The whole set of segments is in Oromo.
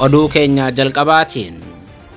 Oduu keenya jalqabaatiin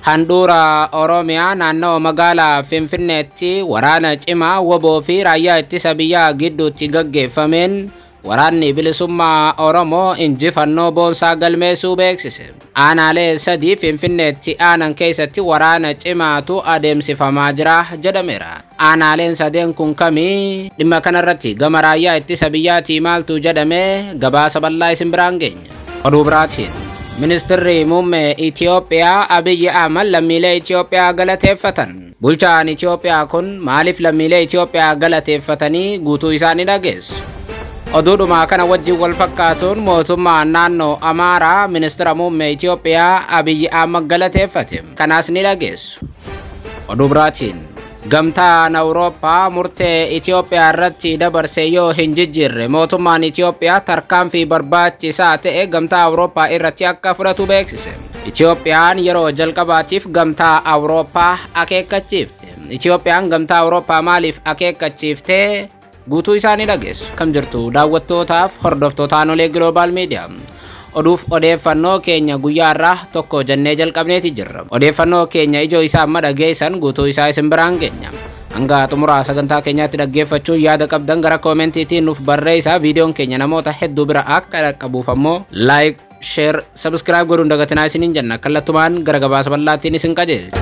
handhuura Oromiyaa naannoo magaalaa Finfinneetti waraana cimaa WBO fi raayyaa ittisa biyyaa gidduutti gaggeeffameen waraanni bilisummaa Oromoo injifannoo boonsaa galmeessuu beeksise. Aanaalee sadii Finfinneetti aanan keessatti waraana cimaatu adeemsifamaa jira jedhameera. Aanaaleen sadeen kun kamii? Dhimma kanarratti gama raayyaa ittisa biyyaatii maaltu jedhame gabaasa bal'aa isin biraan geenya. Oduu biraatiin Ministeerri muummee Itiyoophiyaa Abiyyi Ahmad lammiilee Itiyoophiyaa galateeffatan. Bulchaan Itiyoophiyaa kun maaliif lammiilee Itiyoophiyaa galateeffatanii guutuu isaanii dhageessu? Oduudhuma kana wajjin wal fakkaatuun mootummaan naannoo Amaaraa ministeera muummee Itiyoophiyaa Abiyyi Ahmad galateeffate. Kanaas ni dhageessu. Oduu biraatiin gamtaan Awurooppaa murtee Itiyoophiyaa irratti dabarse yoo hin jijjiirre mootummaan Itiyoophiyaa tarkaanfii barbaachisaa ta'e gamtaa Awurooppaa irratti akka fudhatu beeksise. Itiyoophiyaan yeroo jalqabaatiif gamtaa Awurooppaa akeekkachiifte. Itiyoophiyaan gamtaa Awurooppaa maaliif akeekkachiifte? Guutuu isaanii dhageessu. Kam jirtu daawwattootaaf hordoftoota Aanolee Global Media. Oduuf odeeffannoo keenya guyyaa irraa tokko jennee jalqabneeti jirra. Odeeffannoo keenya ijoo isaa amma dhageessan guutuu isaa isin biraan geenya. Hanga xumuraa sagantaa keenyaatti dhaggeeffachuun yaada qabdan gara koomentiitiin nuuf barreessaa. Viidiyoon keenya namoota hedduu bira akka dhaqqabuuf ammoo like, share, subscribe godhuun dagatinaa isiniin jenna. Kallattumaan gara gabaasa bal'aattiin isin qajeelcha.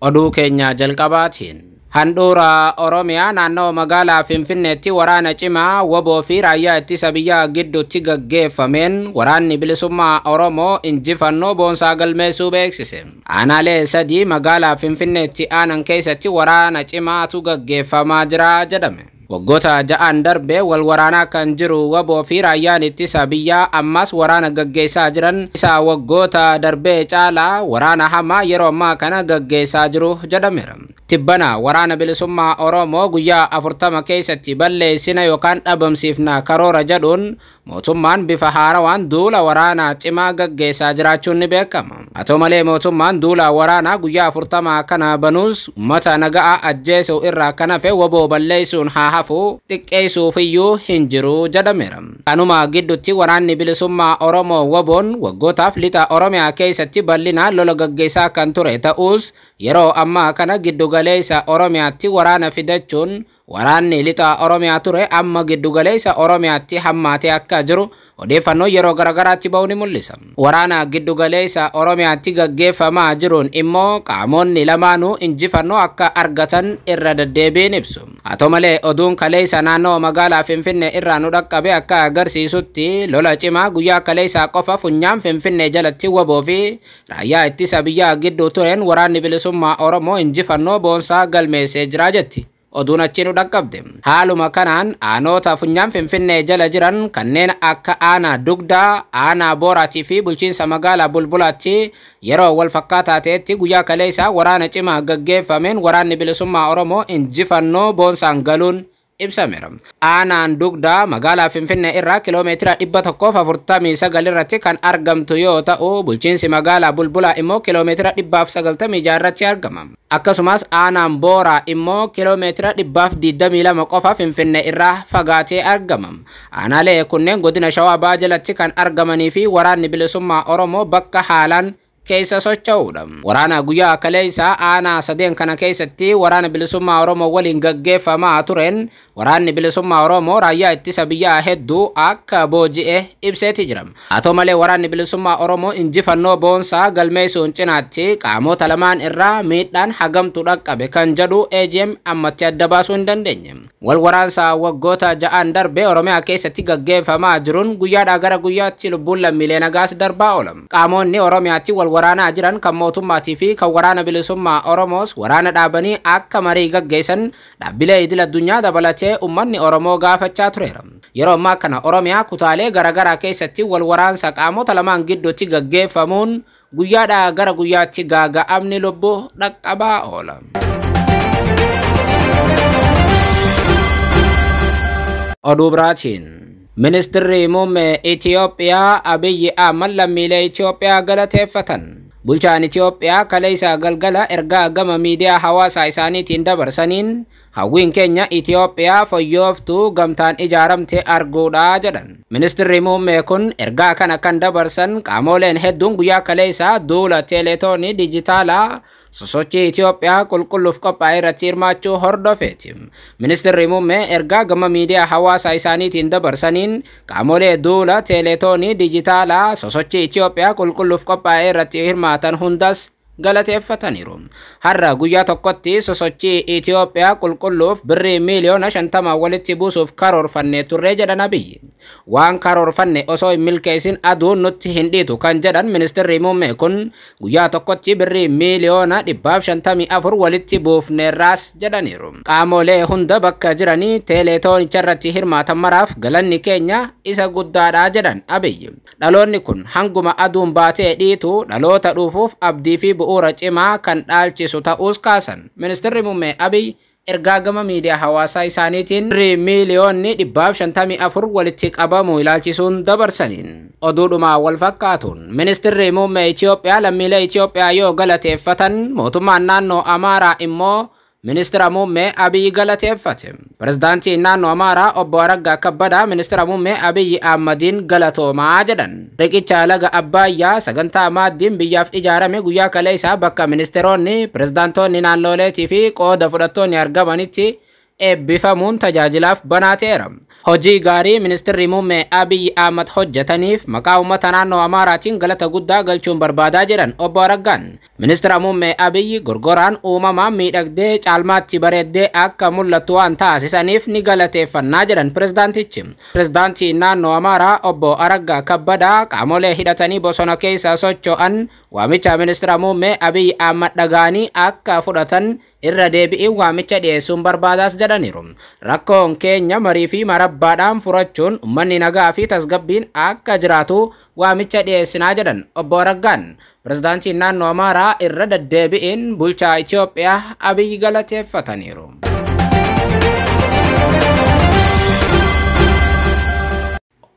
Oduu keenya jalqabaatiin handhuura Oromiyaa naannoo magaalaa Finfinneetti waraana cimaa WBO fi raayyaa ittisa biyyaa gidduutti gaggeeffameen waraanni bilisummaa Oromoo injifannoo boonsaa galmeessuu beeksise. Aanaalee sadii magaalaa Finfinneetti aanan keessatti waraana cimaatu gaggeeffamaa jira jedhame. Waggoota ja'aan darbe wal waraanaa kan jiru WBO fi raayyaan ittisa biyyaa ammas waraana gaggeessaa jiran isa waggoota darbee caalaa waraana hamaa yeroo ammaa kana gaggeessaa jiru jedhameera. Tibbana waraana bilisummaa Oromoo guyyaa 40 keessatti balleessina yookaan dhabamsiifna karoora jedhuun mootummaan bifa haarawaan duula waraanaa cimaa gaggeessaa jiraachuun ni beekama. Haa ta'u malee mootummaan duula waraanaa guyyaa 40 kana banuus uummata nagaa ajjeesuu irraa kan hafe WBO balleessuun haa hafu xiqqeessuufiyyuu hin jiru jedhameera. Kanuma gidduutti waraanni bilisummaa Oromoo WBOn waggootaaf lixa Oromiyaa keessatti bal'inaan lola gaggeessaa kan ture ta'us yeroo ammaa kana giddugaleessa Oromiyaatti waraana fidachuun waraanni lixa Oromiyaa ture amma giddugaleessa Oromiyaatti hammaatee akka jiru odeeffannoo yeroo garagaraatti ba'u ni mul'isa. Waraana giddugaleessa Oromiyaatti gaggeeffamaa jiruun immoo qaamonni lamaanuu injifannoo akka argatan irra deddeebiin ibsu. Haa ta'u malee oduun kaleessa naannoo magaalaa Finfinnee irraa nu dhaqqabe akka agarsiisutti lola cimaa guyyaa kaleessaa qofa funyaan Finfinnee jalatti WBO fi raayyaa ittisa biyyaa gidduu tureen waraanni bilisummaa Oromoo injifannoo boonsaa galmeessee jira jetti. Oduun achi nu dhaqqabde. Haaluma kanaan aanoota funyaan Finfinnee jala jiran kanneen akka aanaa Dugdaa, aanaa Booraatii fi bulchiinsa magaalaa Bulbulaatti yeroo wal fakkaataa ta'etti guyyaa kaleessaa waraana cimaa gaggeeffameen waraanni bilisummaa Oromoo injifannoo boonsaan galuun ibsameera. Aanaan Dugdaa magaalaa Finfinnee irraa kiloomeetira 149 irratti kan argamtu yoo ta'u bulchiinsi magaalaa Bulbulaa immoo kiloomeetira 196 irratti argama. Akkasumas aanaan Booraa immoo kiloomeetira 122 qofa Finfinnee irraa fagaatee argama. Aanaalee kunneen godina Shawaa Bahaa jalatti kan argamanii fi waraanni bilisummaa Oromoo bakka haalaan keessa socho'uudha. Waraana guyyaa kaleessaa aanaa sadeen kana keessatti waraana bilisummaa Oromoo waliin gaggeeffamaa tureen waraanni bilisummaa Oromoo raayyaa ittisa biyyaa hedduu akka booji'e ibseeti jira. Haa ta'u malee waraanni bilisummaa Oromoo injifannoo boonsaa galmeessuun cinaatti qaamota lamaan irraa miidhaan hagamtu dhaqqabe kan jedhu AGM ammatti adda baasuu hin dandeenye. Wal waraansa waggoota 6 darbe Oromiyaa keessatti gaggeeffamaa jiruun guyyaadhaa gara guyyaatti lubbuun lammiilee nagaas darbaa oola. Qaamonni Oromiyaatti wal waraanaa jiran kan mootummaatii fi kan waraana bilisummaa Oromoos waraana dhaabanii akka marii gaggeessan dhaabbilee idil addunyaa dabalatee uummanni Oromoo gaafachaa tureera. Yeroo ammaa kana Oromiyaa kutaalee garaagaraa keessatti wal waraansa qaamota lamaan gidduutti gaggeeffamuun guyyaadhaa gara guyyaatti gaaga'amni lubbuu dhaqqabaa oola. Oduu biraatiin Ministeerri muummee Itiyoophiyaa Abiyyi Ahmad lammiilee Itiyoophiyaa galateeffatan. Bulchaan Itiyoophiyaa kaleessa galgala ergaa gama miidiyaa hawaasaa isaaniitiin dabarsaniin Hawwiin keenya Itiyoophiyaa fayyooftuu gamtaan ijaaramte arguudha jedhan. Ministirri muummee kun ergaa kana kan dabarsan qaamoleen hedduun guyyaa kaleessaa duula teeletoonii dijitaalaa sosochii Itiyoophiyaa qulqulluuf qophaa'e irratti hirmaachuu hordofeeti. Ministirri muummee ergaa gama miidiyaa hawaasaa isaaniitiin dabarsaniin qaamolee duula teeletoonii dijitaalaa sosochii Itiyoophiyaa qulqulluuf qophaa'e irratti hirmaatan hundas galateeffataniiru. Har'a guyyaa tokkotti sosochii Itiyoophiyaa qulqulluuf birrii miiliyoona 50 walitti buusuuf karoorfanne turre jedhan Abiyyi. Waan karoorfanne osoo hin milkeessin aduun nutti hin dhiitu kan jedhan ministirri muummee kun guyyaa tokkotti birrii miiliyoona 154 walitti buufneerraas jedhaniiru. Qaamolee hunda bakka jiranii teeletoonicha irratti hirmaatan maraaf galanni keenya isa guddaadha jedhan Abiyyi. Dhaloonni kun hanguma aduun baatee dhiitu dhaloota dhufuuf abdii fi bu'uura cimaa kan dhaalchisu ta'uus kaasan. Ministirri muummee Abiy ergaa gama miidiyaa hawaasaa isaaniitiin birrii miiliyoonni 154 walitti qabamu ilaalchisuun dabarsaniin. Oduudhuma wal fakkaatuun ministirri muummee Itiyoophiyaa lammiilee Itiyoophiyaa yoo galateeffatan mootummaan naannoo Amaaraa immoo ministira muummee Abiy galateeffate. Pirezidaantiin naannoo Amaaraa obbo Araggaa Kabbadaa ministira muummee Abiy Ahmadiin galatoomaa jedhan. Riqicha laga Abbaayyaa sagantaa maaddiin biyyaaf ijaarame guyyaa kaleessaa bakka ministeeronni, pirezidaantoonni naannoleetii fi qooda fudhattoonni argamanitti eebbifamuun tajaajilaaf banaa ta'eera. Hojii gaarii ministirri muummee Abiy Ahmad hojjetaniif maqaa uummata naannoo Amaaraatiin galata guddaa galchuun barbaadaa jedhan obbo Araggaan. Ministira muummee Abiy gorgoraan uumamaan miidhagdee caalmaatti bareeddee akka mul'attu waan taasisaniif ni galateeffannaa jedhan pirezidaantichi. Pirezidaantiin naannoo Amaaraa obbo Araggaa Kabbadaa qaamolee hidhatanii bosona keessa socho'an waamicha ministira muummee Abiy Ahmad dhagaanii akka fudhatan irra deebi'in waamicha dhiyeessuun barbaadaas jedhaniiru. Rakkoon keenya marii fi marabbaadhaan furachuun uummanni nagaa fi tasgabbiin akka jiraatu waamicha dhiyeessinaa jedhan obbo Araggaan. Pirezidaantiin naannoo Amaaraa irra deddeebi'in bulchaa Itiyoophiyaa Abiy galateeffataniiru.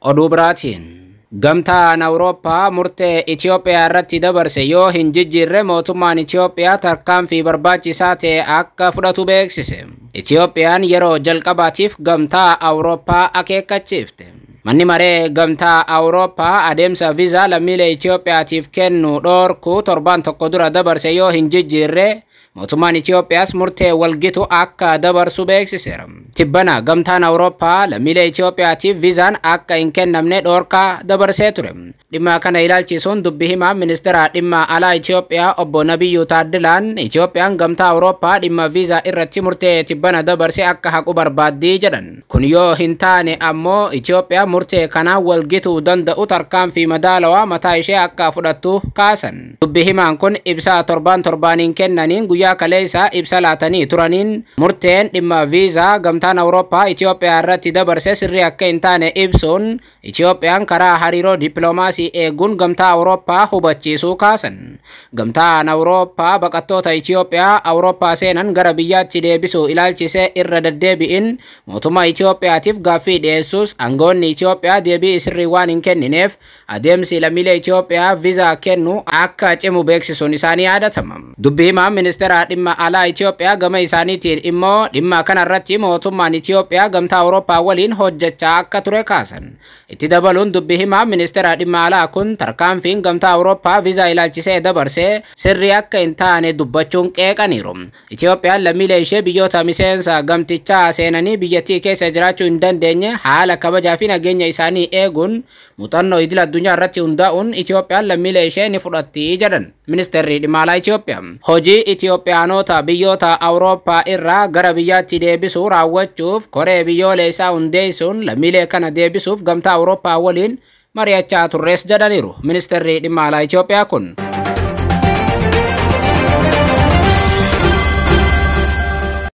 Oduu biraatiin gamtaan Awurooppaa murtee Itiyoophiyaa irratti dabarse yoo hin jijjiirre mootummaan Itiyoophiyaa tarkaanfii barbaachisaa ta'e akka fudhatu beeksise. Itiyoophiyaan yeroo jalqabaatiif gamtaa Awurooppaa akeekkachiifte. Manni maree gamtaa Awurooppaa adeemsa viizaa lammiilee Itiyoophiyaatiif kennu dhoorku torbaan tokko dura dabarse yoo hin jijjiirre mootummaan Itiyoophiyaas murtee walgitu akka dabarsu beeksiseera. Tibbana gamtaan Awurooppaa lammiilee Itiyoophiyaatiif viizaan akka hin kennamne dhoorkaa dabarsee ture. Dhimma kana ilaalchisuun dubbi himaa ministeera dhimma alaa Itiyoophiyaa obbo Nabiyyuu Taaddilaan Itiyoophiyaan gamtaa Awurooppaa dhimma viizaa irratti murtee tibbana dabarse akka haqu barbaaddii jedhan. Kun yoo hin taane ammoo Itiyoophiyaa murtee kanaan walgituu danda'u tarkaanfii madaalawaa mataa ishee akka fudhattu kaasan. Dubbi himaan kun ibsaa torbaan torbaaniin kennaniin guyyaa kaleessaa ibsa laatanii turaniin murteen dhimma viizaa gamtaan Awurooppaa Itiyoophiyaa irratti dabarse sirrii akka hin taane ibsuun Itiyoophiyaan karaa hariiroo dippiloomaasii eeguun gamtaa Awurooppaa hubachiisuu kaasan. Gamtaan Awurooppaa baqattoota Itiyoophiyaa Awurooppaa seenan gara biyyaatti deebisuu ilaalchisee irra deddeebi'in mootummaa Itiyoophiyaatiif gaaffii dhiyeessuus aangoonni Itiyoophiyaa deebii sirrii waan hin kennineef adeemsi lammiilee Itiyoophiyaa viizaa kennu akka cimu beeksisuun isaanii yaadatama. Dubbi himaan ministeera dhimma alaa Itiyoophiyaa gama isaaniitiin immoo dhimma kanarratti mootummaan Itiyoophiyaa gamtaa Awurooppaa waliin hojjechaa akka ture kaasan. Itti dabaluun dubbi himaan ministeera dhimma alaa kun tarkaanfiin gamtaa Awurooppaa viizaa ilaalchisee dabarsee sirrii akka hin taane dubbachuun qeeqaniiru. Itiyoophiyaan lammiilee ishee biyyoota miseensa gamtichaa seenanii biyyattii keessa jiraachuu hin dandeenye haala kabajaa fi nageenya isaanii eeguun muuxannoo idil addunyaa irratti hundaa'uun Itiyoophiyaan lammiilee ishee ni fudhatti jedhan ministeerri dhimma alaa Itiyoophiyaa. Hojii Itiyoophiyaanota biyyoota Awurooppaa irraa gara biyyaatti deebisuu raawwachuuf koree biyyoolessaa hundeessuun lammiilee kana deebisuuf gamtaa Awurooppaa waliin mari'achaa turres jedhaniiru ministeerri dhimma alaa Itiyoophiyaa kun.